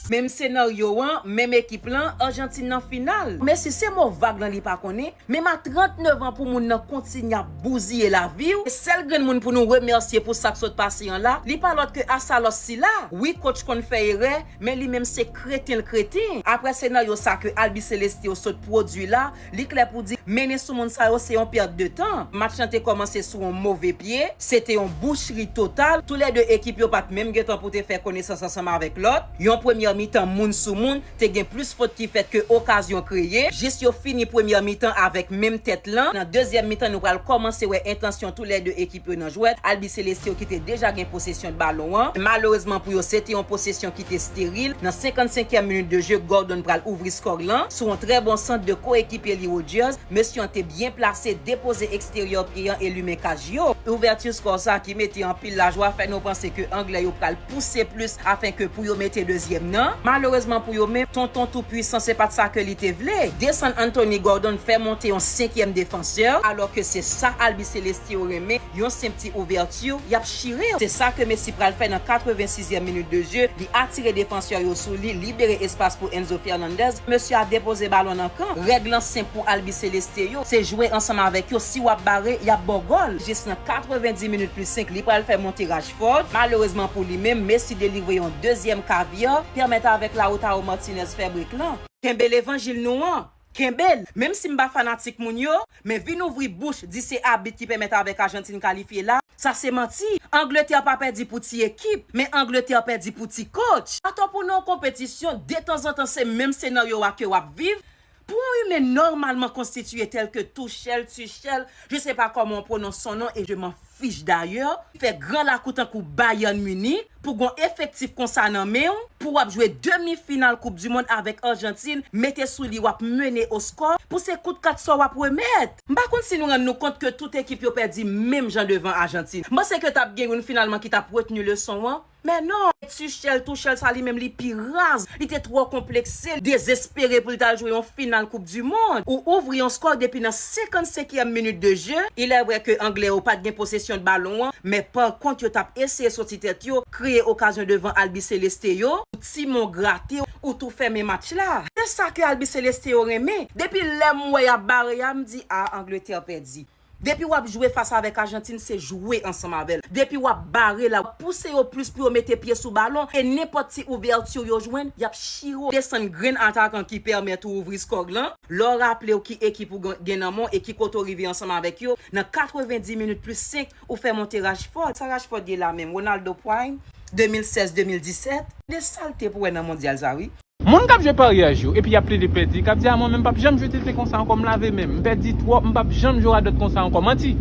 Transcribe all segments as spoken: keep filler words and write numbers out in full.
Menm senaryo an, menm ekip lan, Ajantin nan final. Messi se mo vag lan li pa konnen, menm a trannnev an pou moun nan kontinye ap bouziye lavi w. Sèl grenn moun pou nou remèsye pou sa k sot pase an la, li pa lòt ke Asalòs sila. Wi, coach konn fè erè, men li menm se kreten l kreten. Aprè senaryo sa ke Albiceleste yo sot pwodui la, li klè pou di, mennen sou moun sa yo se yon pèt de tan. Match lan te kòmanse sou yon move pye, se te yon bouchri total. Toulède ekip yo pa t menm gentan pou te fè konesans ansanm avèk lòt. Yon premyè mitan moun sou moun, te gen plis fot ki fèt ke okazyon kreye. Jis yo fini premyè mitan avèk menm tèt lan. Nan dezyèm mitan, nou pral kòmanse wè entansyon toulède ekip yo nan jwèt. Albiceleste yo ki te deja gen posesyon balon an. Malerezman pou yo, se te yon posesyon ki te steril. Nan senkannsenkyèm minit de je, Gordon pral ouvri skò lan sou yon trè bon sant de koekipye li Rodgers. Mesye an te byen plase, depoze eksteryè pye an e limen kaj yo. Ouvèti skò sa ki mete anpil lajwa fè nou panse ke Anglè yo pral pouse plis afenke pou yo mete dezyèm nan. Malerezman pou yo menm, tonton tou pwisan se pa t sa ke li te vle. Desann Anthony Gordon fè monte yon senkyèm defansè, alò ke se sa Albiceleste yo renmen, yon senp ti ouvèti, y ap chire. Se sa ke Messi pral fè nan katrevensizyèm minit de je, li atire defansè yo sou li, libere espas pou Enzo Fernandez. Mesye a depoze balon nan kan. Règ lan senp pou Albiceleste yo, se jwe ansanm avèk yo, si w ap bare, y ap ba w gòl. Jis nan katrevendis minit plis senk, li pral fè monte Rashford. Malerezman pou li menm, Messi delivre yon dezyèm kavya, pèmèt avèk Lautaro Martinez fè brek lan. Kenbe levanjil nou an. Kenbe l. Menm si m pa fanatik moun yo, men vin ouvri bouch, di se abit ki pèmèt avèk Ajantin kalifye la, sa se manti. Angletè pa pèdi pou ti ekip, men Angletè pèdi pou ti coach. Atò pou nan yon konpetisyon, detanzantan se menm senaryo a ke w ap viv. Pou yon imen nòmalman konstitiye tèl ke Tuchel, Tuchel, je sais pas comment on prononce son nom et je m'en fiche d'ailleurs, fè gran lakou tankou Bayern Munich, pou gon efektif konsa nan men w, pou w ap jwe demi final Koup di Mond avèk Ajantin, mete sou li w ap mennen o skò, pou se kout kat sa w ap remèt. M pa konn si nou rann nou kont ke tout ekip yo pèdi menm jan devan Ajantin. M panse ke t ap gen youn finalman ki t ap retni leson an. Men non, Tuchel, Tuchel sa li menm li pi raz. Li te twò konplekse, dezespere pou l t al jwe yon final Koup di Mond. Ou ouvri yon skò depi nan senkannsenkyèm minit de je. Il est vrai ke Anglè yo pa t gen posesyon balon an, men pa kont yo t ap eseye soti tèt yo, kreye okazyon devan Albiceleste yo. Timon grate, ou tou fèmen match la. Se sa ke Albiceleste yo renmen. Depi lè m wè y ap bare a, m di, a, Angletè pèdi. Depi w ap jwe fas avèk Ajantin, se jwe ansanm avè l. Depi w ap bare la, w ap pouse yo plis pou yo mete pye sou balon, e nenpòt ti ouvèti yo jwenn, y ap chire w. Desann grenn atakan ki pèmèt ou ouvri skò lan. Lè w raple w ki ekip ou gen nan men w e ki kote w rive ansanm avèk yo, nan katrevendis minit plis senk, ou fè monte Rashford. Sa Rashford ye la menm? Ronaldo Prime, de mil sèz, de mil disèt. De sa l te pou wè nan mondyal sa, wi. Moun k ap jwe paryaj yo, epi y ap plede pèdi, k ap di, a, mwen menm m p ap janm jwe tenten konsa ankò, m lave men m, m pèdi twòp, m p ap janm jwe radòt konsa ankò. Manti!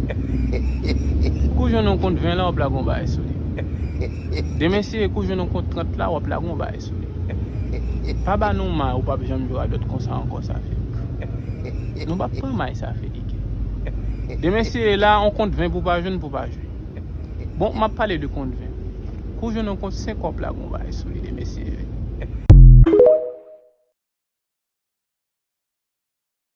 Kou jwenn yon kont ven la, w ap lage yon bagay sou li. Demen si e kou jwenn yon kont trant la, w ap lage yon bagay sou li. Pa ba nou may, ou p ap janm jwe radòt konsa ankò, sa fèk. Nou p ap pran may, sa fèk. Demen si e la, yon kont ven pou pa jwenn, pou pa jwe. Bon, m ap pale de kont ven. Kou jwenn yon kont senk, w ap lage yon bagay sou li, demen si e.